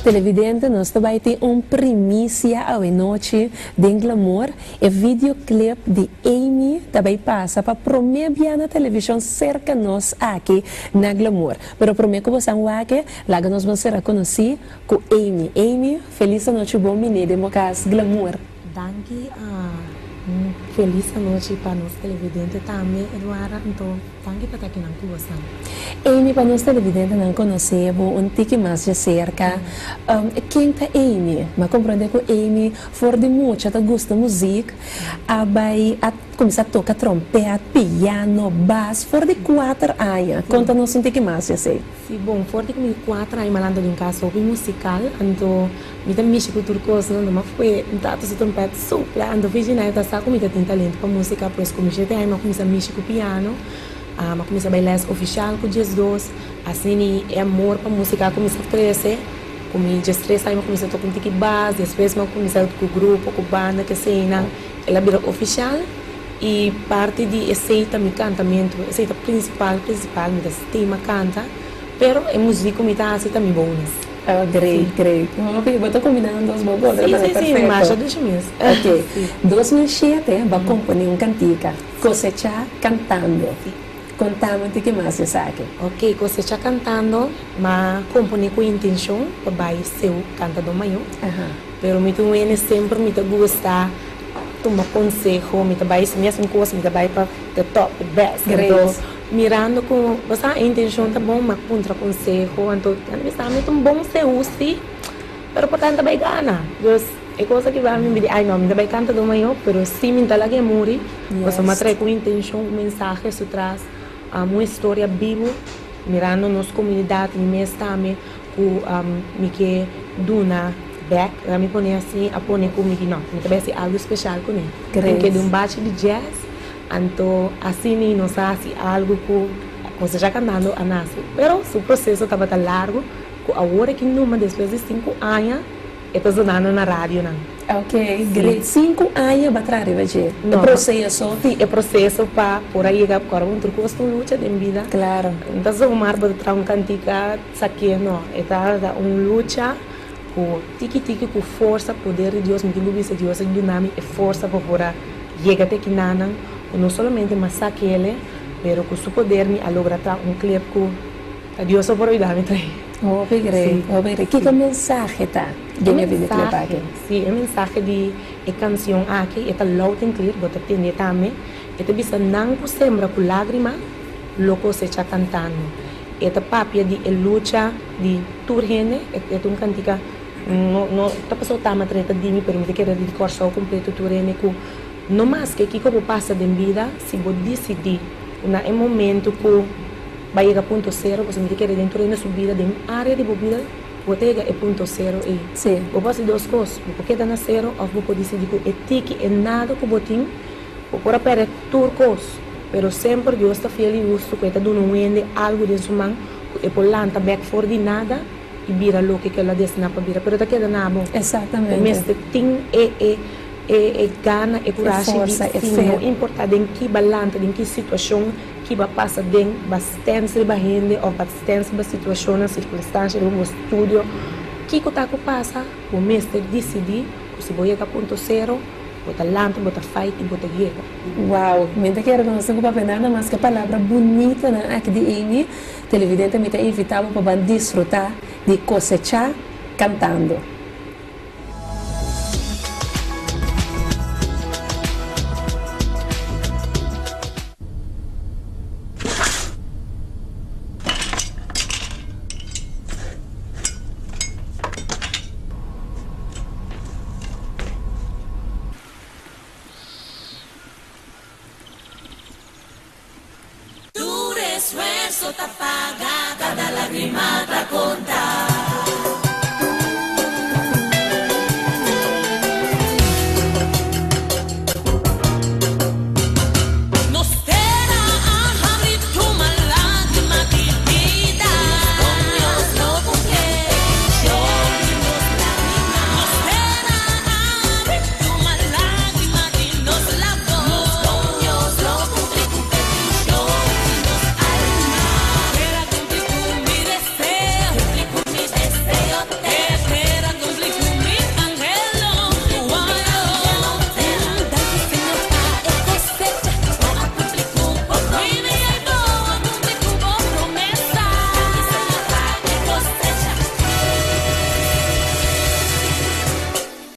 Televidente, nos ta bay tin un primicia awe nochi den Glamour. E videoclip di Amy ta bay pasa pa prome bia na television cerca nos aki na Glamour. Pero prome cu bosan wak, laga nos bon cera conoci cu Amy. Amy, feliz anochi, bon bini den bo cas Glamour. Danki, un feliz anochi pa nos televidente tambe, Eduarda. Anto, danki pa ta akinan cu bosan. Amy, pa nos televidentenan conoce bo un tiki mas dje cerca, ken ta Amy? Mi a comprende cu Amy for di mucha ta gusta muziek, a bay a cuminsa toca trompet, piano, bas for di 4 aña. Conta nos un tiki mas dje esey. Si, bon, for di ku mi 4 aña mi a lanta di un kas hopi musikal, anto mi ta mishi ku tur kos, no? Ma fue mi tata su trompèt supla, anto Virginia ta sa ku mi ta tin talento pa músika, pues ku mi 7 aña mi a kuminsá mishi ku piano, mi a kuminsá bai lès ofishal ku 12, asina e amor pa músika a kuminsá krese, ku mi 13 aña mi a kuminsá toka un tiki bas, despues mi a kuminsá ku grupo, ku banda, kesenan, el a bira ofishal. I parti di esei ta mi kantamentu, esei ta prinsipal, prinsipal, mi ta stima kanta, pero e muzik ku mi ta hasi ta mi bonus. Oh, great, great. Hopi, bo ta kombina nan dos bo bon, Si, si, si, masha dushi mes. Ok, 2007 bo a kompone un kantika, Kosechá Kantando. Konta mi un tiki mas di esaki. Ok, Kosechá Kantando, m'a kompone ku intenshon pa bai seu kantadó mayó, pero mi ta un hende semper mi ta gusta tuma conseho, mi ta bay si mi haci un cos mi ta bay pa the top, the best, anto mirando cu bo sa e intencion ta bon ma puntra conseho, anto nan bisa mi ta un bon sehu si, pero por ta bay gana, dus e cos aki ba mi di ay no mi ta bay canta do mayo, pero si mi ta laga e muri, pasobra mi a trae cu intencion, un mensahe su tras, un historia bibo, mirando nos comunidad, mi mes tambe cu mi ke duna bek, ora mi pone asi, a pone cu mi di no, mi ta bay haci algo special cu ne. Mi keda un bachi di jazz, anto asina nos a haci algo cu Cosecha Cantando a nace. Pero su proceso tabata largo, cu awor aki numa despues di 5 aña e ta zonando na radionan. Ok, great. 5 aña bo a traha riba dje, e proceso. Si, e proceso pa por a yega, ora un tur cos ta un lucha den bida. No ta zomaar bo ta traha un cantica saké, no. E ta un lucha cu tiki tiki cu forsa, poder di Dios. Mi tin cu bisa Dios a duna mi e forsa pa por a yega te kinanan, cu no solamente mi a sakele, pero cu su poder mi a logra traha un clip cu ta Dios a por yuda mi traha. Hopi great, hopi great. Kico mensahe ta den e videoclip aki? Si, e mensahe di e cancion aki e ta loud and clear, bo ta tende tambe. E ta bisa nan cu sembra cu lagrima lo cosecha cantando. E ta papia di e lucha di tur hende, e ta un cantica, no, no ta pasobra tama trata di mi, pero mi ta kere di Corsou completo tur hende cu no maske kico bo pasa den bida, si bo dicidi cu na e momento cu bo a yega punto cero, pasobra mi ta kere den tur hende su bida, den area di bo bida, bo ta yega e punto cero ey. Bo por haci dos cos, bo por keda na cero of bo por dicidi cu e tiki, e nada cu bo tin, bo por a perde tur cos, pero semper Dios ta fiel y husto cu e ta duna un hende algo den su man cu e por lanta bek for di nada y bira loke cu el a destina pa bira, pero ta keda na bo. Bo mester tin e e e e gana, e curashi di si no importa den ki ba lanta, den ki situacion ki ba pasa den, ba stens riba hende of ba stens riba situacionnan, circunstancia riba bo studio, kico ta cu pasa, bo mester dicidi cu si bo yega punto cero, bo ta lanta, bo ta fight y bo ta yega. Wow, mi ta kere conoce cu papia nada mas ke palabra bunitanan aki di Amy. Televidente, mi ta invita bo pa ban disfruta di Cosecha Cantando.